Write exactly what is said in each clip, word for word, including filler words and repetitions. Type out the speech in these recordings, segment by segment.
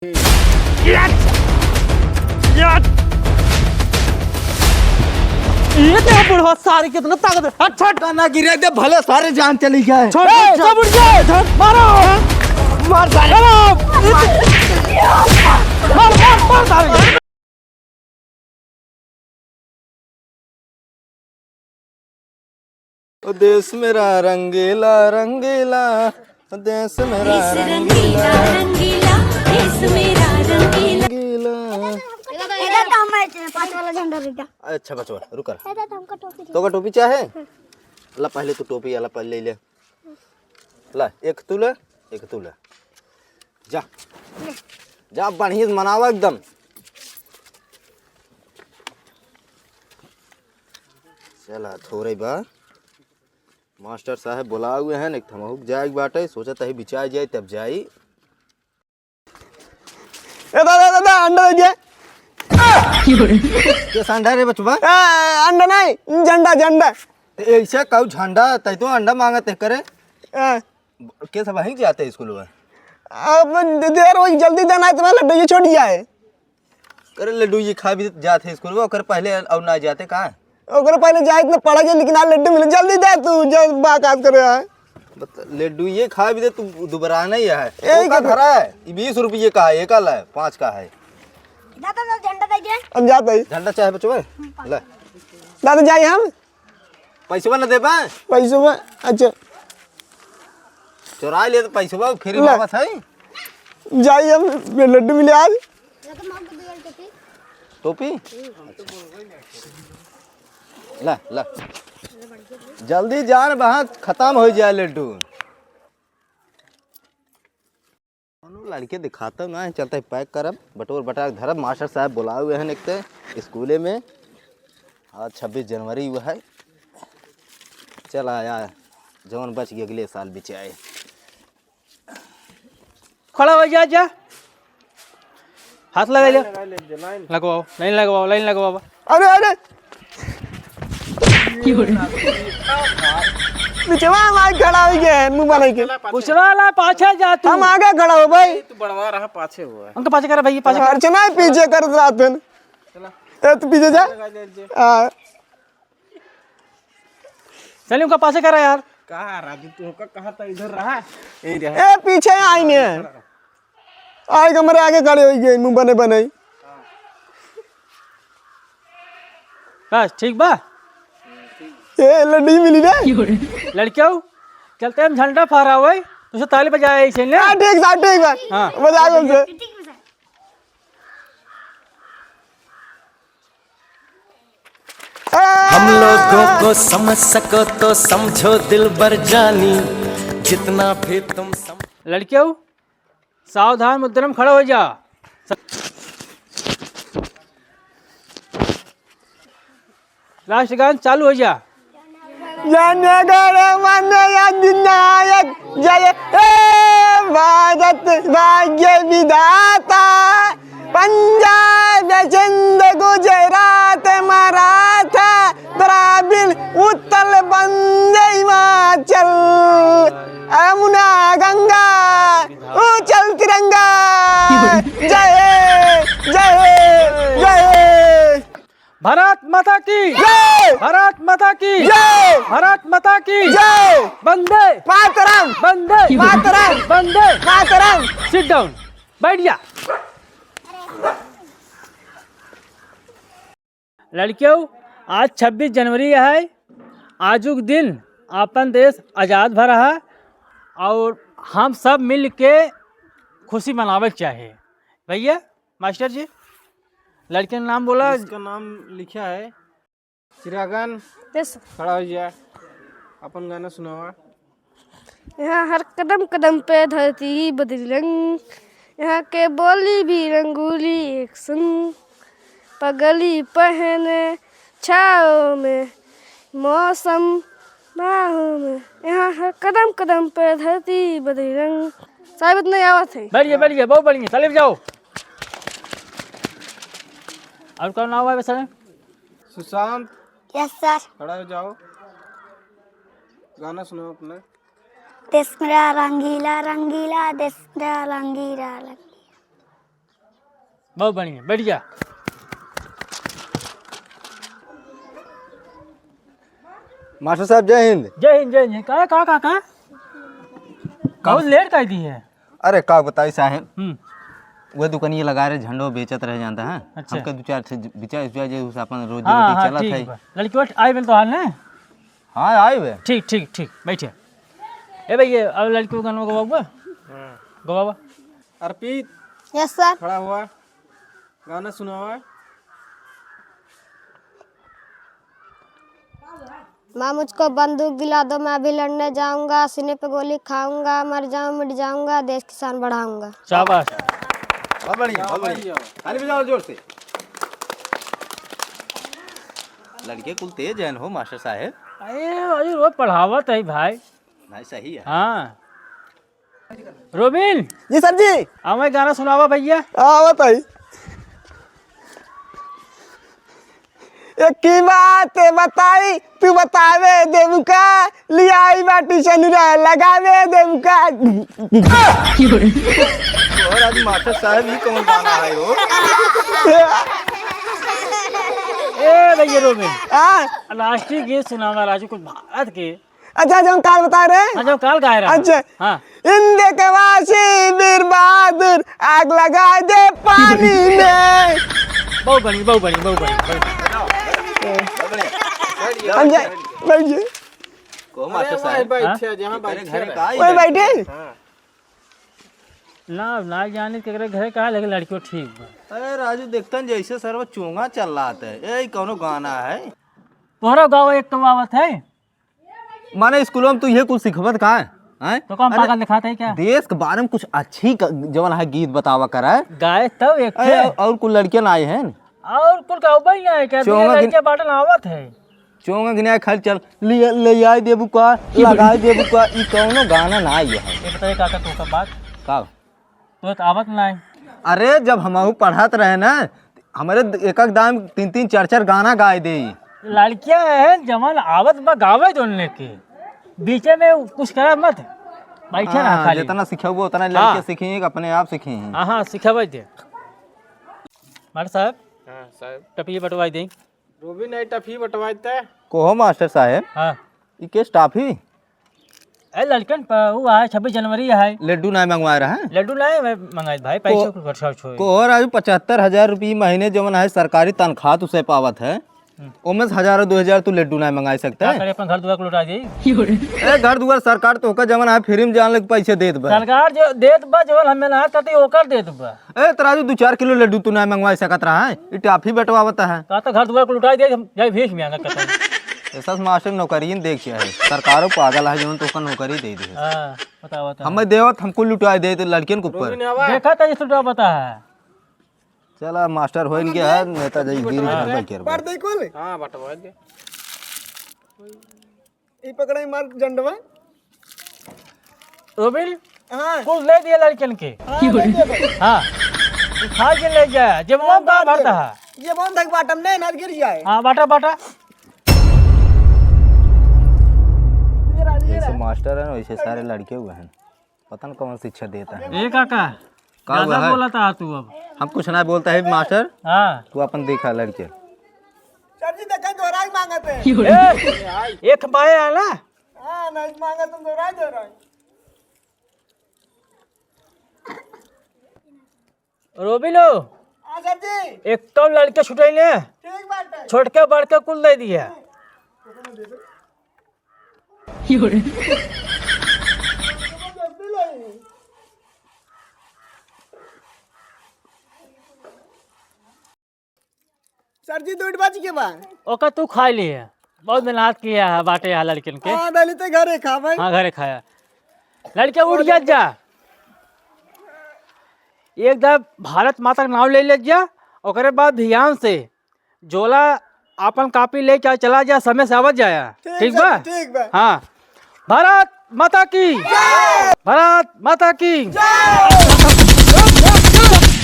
ये क्या बुढ़वा सारे, कितना ताकत है। हट, हट। ना गिरे दे, भले सारे जान चली जाए। छोड़, ए, छोड़, सब उठ गए। छोड़, मारो। मार सारे। मारो। मार, मार, मार सारे। ओ देश मेरा रंगीला रंगीला, ओ देश मेरा देश रंगीला रंगीला, देश मेरा रंगीला। रंगीला। इधर तो हमारे पाँच वाला झंडा रहेगा। अच्छा बचवा, रुक कर। इधर तो हमको टोपी दे। तो का टोपी चाहे? ला पहले तू टोपी वाला पहले ले ले। ला, एक तू ले, एक तू ले। जा, जा, बढ़िया से मनावा एकदम। चला, थोड़े बा। मास्टर साहब बोला हुए हैं, एक थमहुक जाए के बाटे, सोचत ही बिचाई जाए तब जाई। ए दादा, दादा, अंडा दे दे। के संडा रे बचवा? ए, अंडा नहीं, झंडा, झंडा। ते ऐसे कहू झंडा, तै तो अंडा मांगत है करे। ए। के सब वहीं जाते स्कूल में? अब दे-, देर हो, जल्दी देना है, तुम्हारा लड्डू ये छूट जाए। करे लड्डू ये खा भी जात है स्कूल में, ओकर पहले और ना जाते का? ओकरे पहले जाए इतना पढ़ा जाए, लेकिन आज लड्डू मिले, जल्दी दे तू, जब बाकात करे है। बत-, लड्डू ये खा भी दे, तू दोबारा नहीं है। यही वो का के धरा है? ये बीस रुपये का है, एक वाला है, पाँच का है। दादा, दादा, झंडा दे दे। हम जाते हैं। झंडा चाहे बचवा? ले। दादा, जाए हम? पैसवा न देबा? पैसवा, अच्छा। चोराइ ले तो पैसवा, फिर ले। वापस है? जाई हम, लड्डू मिले आज। टोपी? ला, ला। जल्दी जान, बहुत खत्म हो जाए लड्डू। कौनो लड़के दिखाता ना है, चलते पैक करब, बटोर बटार धरब। मास्टर साहब बोलाए हुए हैं एक ते स्कूले में, आज छब्बीस जनवरी हुआ है। चल आया, जौन बच गए अगले साल बिचाए। खड़ा हो जा, जा। हाथ लगा ले। लाइन लगा ले, लाइन। लगवाओ, लाइन लगवाओ, लाइन लगवाओ। अरे, अरे। पीछे वहाँ, वहाँ खड़ा हो गया है, मुंह बनाई के। पीछे वाला पाछे जा तू। हम आगे खड़ा हो भाई। तू बड़वा रहा, पाछे हुआ है। उनका पाछे करा भाई, पाछे करा। अर्चना ही पीछे कर रहा था। चला। ए, तू पीछे जा। लगा ले, ले। हाँ। चलिए, उनका पाछे करा यार। कहाँ राजू, तू का कहाँ था, इधर रहा? यही रहा। ए, पीछे आई ने। आए हमारे आगे खड़े हो गए, मुंह बने बने। बस, ठीक बा? ए, लड्डू मिली रे। लड़कियों, चलते हम झंडा फहरावे, तुझे ताली बजाए ऐसे ने। हाँ, ठीक बा, ठीक बा। हाँ। बजा दो हमसे। हम लोगों को समझ सको तो समझो दिलबर जानी, जितना भी तुम सम- लड़कियों, सावधान मुद्रा में खड़ा हो जा। लास्ट गान चालू हो जा। जन गण मन अधिनायक जय हे भारत भाग्य विधाता, पंजाब सिंध गुजरात मराठा द्राविड़ उत्कल वंदे हिमाचल, यमुना गंगा उछल तिरंगा। जय हे, जय हे, जय हे। भारत माता की जय! भारत माता की जय! भारत माता की जय! वंदे मातरम! वंदे मातरम! वंदे मातरम! Sit down, बैठ जा। लड़कियों, आज छब्बीस जनवरी है। आजुक दिन अपन देश आजाद भा रहा और हम सब मिल के खुशी मनावे के चाहे। भैया, मास्टर जी, लड़के का नाम बोला। इसका नाम लिखा है चिरागन। यस। खड़ा हो जा, अपन गाना सुनावा। यहाँ हर कदम कदम पे धरती बदली रंग, यहाँ के बोली भी रंगोली एक संग। पगली पहने छाँव में, मौसम बाहों में, यहाँ हर कदम कदम पे धरती बदली रंग। शायद नहीं आवत है। बढ़िया, बढ़िया, बहुत बढ़िया, चले जाओ। और कौन नाम है सर? सुशांत। Yes sir. खड़ा हो जाओ, गाना सुनाओ अपना। देश मेरा रंगीला रंगीला, देश मेरा रंगीला रंगीला। बहुत बढ़िया, बैठ जा। मास्टर साहब, जय हिंद। जय हिंद, जय हिंद। का, का, का, का? बहुत लेट कर दी है। अरे, का बताई साहेब, हम्म। वह दुकानिया लगा रहे, झंडो बेचत रह जाता है। अच्छा। हमके दो चार ठे बिचा, बिचा जे उस अपन रोजी हाँ, रोटी हाँ, चलत ठीक है। बा। लड़की उठ आई बेल तो हाल ना? हाँ, आई बे। ठीक, ठीक, ठीक, बैठे। ए भैया, अब लड़की को गाना गवाबा? हाँ। गवाबा। अर्पित। Yes sir. खड़ा हुआ, गाना सुनावा। माँ मुझको बंदूक दिला दो, मैं अभी लड़ने जाऊंगा, सीने पे गोली खाऊंगा, मर जाऊं मिट जाऊंगा, देश की शान बढ़ाऊंगा। शाबाश। बहुत बढ़िया, बहुत बढ़िया। ताली बजाओ जोर से। लड़के कुल तेज हैं हो मास्टर साहेब। अरे, अरे, वो पढ़ावत है भाई। भाई सही है। हाँ। रोबिन। जी सर जी। हमें गाना सुनावा भैया। आवत है। एक की बात बताई, तू बतावे देबू का, लियाई बाटी सनुरा लगावे देबू का। और आज मास्टर साहब, ये कौन गाना है हो? ए भैया रोबिन। हाँ। राष्ट्रीय गीत सुनावा राजू, कुछ भारत के। अच्छा, जो काल बता रहे हैं? हाँ, जो काल गाए रहा। अच्छा। हाँ। हिंद के वासी वीर बहादुर, आग लगा दे पानी में। बहुत बढ़िया, बहुत बढ़िया, बहुत बढ़िया, बहुत बढ़िया। हम जाए, बैठ जाए। को मास्टर अरे, साहब? वही बैठे, हाँ? जहाँ तेरे बैठे घरे रहे। का आई वही है? बैठे? हाँ। ना, ना जाने केकरे घरे का, लेकिन लड़कियों ठीक बा। अरे राजू, देखतन जैसे सरवा चोंगा चल रहा है। ए, ई कौनो गाना है? तोहरा गाँव एक तो आवत है। माने स्कूलों में तू ये कुछ सिखवत का है? हैं? तो कौन अरे, पागल दिखाते हैं क्या? देश के बारे में कुछ अच्छी क-, जवन है गीत बतावा करा है। गाए तब एक अरे, थे। और कुल लड़कियां ना आए हैं? और कुल का उबई ना है क्या? चोंगा ये गिन- लड़के बाटन आवत है। चोंगा गिनाए खाली चल, ले, ले आए देबू का, लगाए देबू का, ई कौनो गाना ना आई है। ये बताइए काका, तू का बात? का? तो एक आवत ना है। अरे, जब हमहू पढ़त रहे ना, हमरे एक एक दाम तीन तीन चार चार गाना गाए दे। लड़कियां हैं, जवन आवत बा गावे जोन लेके, बीचे में कुछ करा मत, बैठे रहा हाँ, खाली। जितना सिखाबो उतना लड़के हाँ। सीखी हैं, अपने आप सीखी हैं। हाँ, हाँ, सिखावे दे। मास्टर साहब, हाँ, साहब। टपी बटवाई दे। रोबी नहीं, टपी बटवाई दे। कोहो मास्टर साहब? हाँ। ई केस टाफी? ए, लड़कन प-, ऊ आहे, छब्बीस जनवरी आहे। लड्डू नाय मंगवाए रहा है? लड्डू नाय, मैं मंगाई भाई, पैसे को-, को खर्चा उर्चा होई। को और अभी पचहत्तर हजार रुपये महीने जवन है सरकारी तनख्वाह तुसे पावत है, हम्म। ओमे से हजार दो हजार तू लड्डू नाय मंगाई सकता का है? करे, अपन घर दुआर को लुटा दी। ए, घर दुआर सरकार तो ओकर जवन है फ्री में जान लग पैसे देत बा। सरकार जो देत बा, जवन हमें ना करती, ओकर देत बा। ए, त राजू, दू चार किलो लड्डू तू ना मंगवा सकत रहा है? ई टाफी बटवावत है। का तो घर दुआर को लुटाई दे, हम जाई भीख में आना करता है। ऐसा मास्टर नौकरी देख के है, सरकारों पागल है, जौन तोहका नौकरी दे दे। हाँ, बताओ, बताओ। हमें देवत, हमको लुटाई दे, तो लड़कियन के ऊपर। रोबी ने आवा। देखा था, इस लुटावत है। चला, मास्टर हो इनके है, नेता जी गिरी घर पर केर पर दे कुल। हाँ, बटवा दे। ई पकड़े मार झंडवा। रोबिन, हाँ। कुल ले दिया लड़कन के। हाँ, ले दिया भाई। हाँ। उठा के ले जाए, जब वो हाँ, बांध बांट भरता दे। है। ये बांध तक बाटम नहीं, ना गिर जाए। हाँ, बाटा, बाटा। ये रहा, ये जैसे रहा। मास्टर है ना, वैसे सारे लड़के हुए हैं। पता न कौन शिक्षा देता है। ए काका, का ज्यादा हुआ है? बोलत हा तू अब। हम कुछ ना बोलता है मास्टर। हाँ। तू अपन देखा लड़के। सर जी, देखे दोहराई मांगत है। ए, एक बाय आला। हाँ, नहीं मांगत तुम दोहराई, दोहराई। रोबिलो। हाँ सर जी। एक तो लड़के छुटैले। ठीक बात है। छोटके बड़के कुल दे दिया। सर जी, दूध बच के बा। ओका तू खा लिए। बहुत मेहनत किया है, बाटे यहाँ लड़किन के। हाँ, दलित घरे खा भाई। हाँ, घरे खाया। लड़के उठ गया जा। एक दम भारत माता का नाम ले ले जा, ओकरे बाद ध्यान से झोला आपन कॉपी लेके चला जा, समय से आवत जाया। ठीक ठीक सर बा? जी, ठीक बा। हाँ। भारत माता की जय। भारत माता की जय।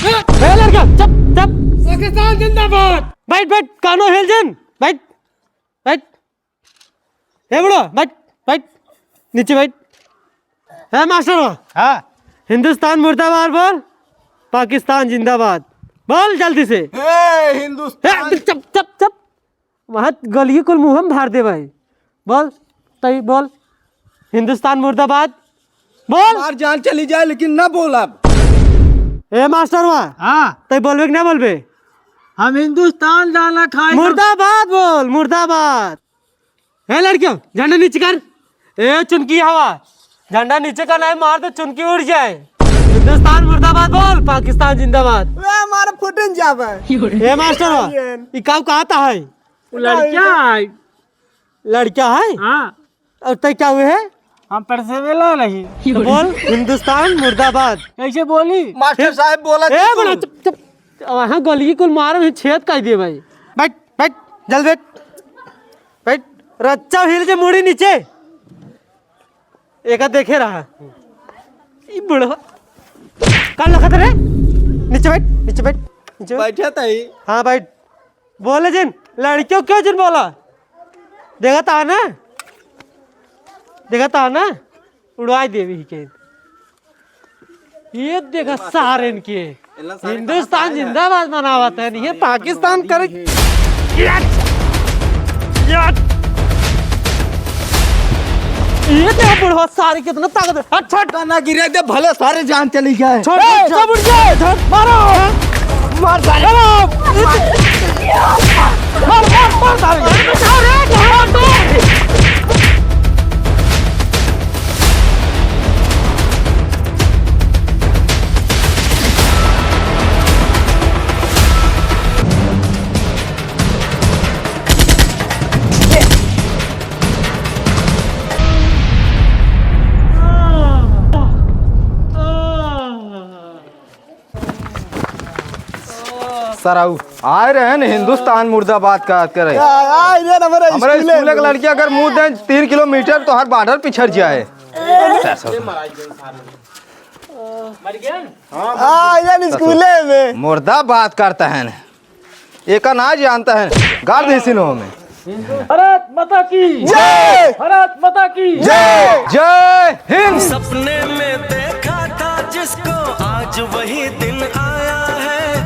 ए लड़का, चुप, चुप। पाकिस्तान जिंदाबाद। बैठ, बैठ, कानो हिल जन। बैठ, बैठ। ए बूढ़ा, बैठ, बैठ। नीचे बैठ। ए मास्टर। हाँ। हिंदुस्तान मुर्दाबाद बोल, पाकिस्तान जिंदाबाद। बोल जल्दी से। ए, हिंदुस्तान। ए, चुप, चुप, चुप। वहाँ गलिये कुल मुँह में भार दे भाई। बोल, तई बोल, हिंदुस्तान मुर्दाबाद। बोल। हमार जान चली जाए, लेकिन ना बोलब। ए मास्टर वाह, हाँ। तई बोलबे कि ना बोलबे? हम हिंदुस्तान जाना खाए। मुर्दाबाद बोल, मुर्दाबाद। ए लड़कियों, झंडा नीचे कर। ए चुनकी हवा, झंडा नीचे का नहीं मार तो चुनकी उड़ जाए। हिंदुस्तान मुर्दाबाद बोल, पाकिस्तान जिंदाबाद। ए मार फुटन जाबे। ए मास्टर वाह, ये। ई काऊ कहता है? वो लड़किया है। लड़का है? हाँ। और तय क्या हुए है? हम परसेवेला नहीं। तो बोल, हिंदुस्तान मुर्दाबाद। कैसे बोली? मास्टर साहब बोला ए, तो बड़ा तू। चुप, चुप। वहाँ गली कुल मारो, छेद कर दिए भाई। बैठ, बैठ, जल्दी बैठ। बैठ, रच्चा हिल जे मुड़ी नीचे। एका देखे रहा। ई बुढ़वा। का लखत रे? नीचे बैठ, नीचे बैठ, नीचे बैठ। बैठे तई। हाँ, बैठ। बोले जिन, लड़कियों क्यों जिन बोला? देखा था ना? देखा था ना? उड़वाई देवी ही के। ये देखा सारे इनके। हिंदुस्तान जिंदाबाद मनावत है, नहीं है पाकिस्तान करे। ये देखा बुढ़वा सारे कितना ताकत है। हट, छोड़। ना गिरे दे, भले सारे जान चली जाए। छोड़, ए, छोड़, सब उठ जाए। छोड़, मारो। मार सारे। मारो। मार, मार, मार सारे। अरे, मार, मार। सराऊ, आए रहे न हिंदुस्तान मुर्दाबाद का करे। आ, आ, ये न हमारे हमारे स्कूले स्कूल के में। लड़की अगर मुंह दे तीन किलोमीटर तो हर बॉर्डर पिछड़ जाए। मर गया? हाँ, ये न स्कूले में। मुर्दाबाद करता है न। एका ना जानता है, गाड़ दे सिनो में। भारत माता की जय। भारत माता की जय। जय।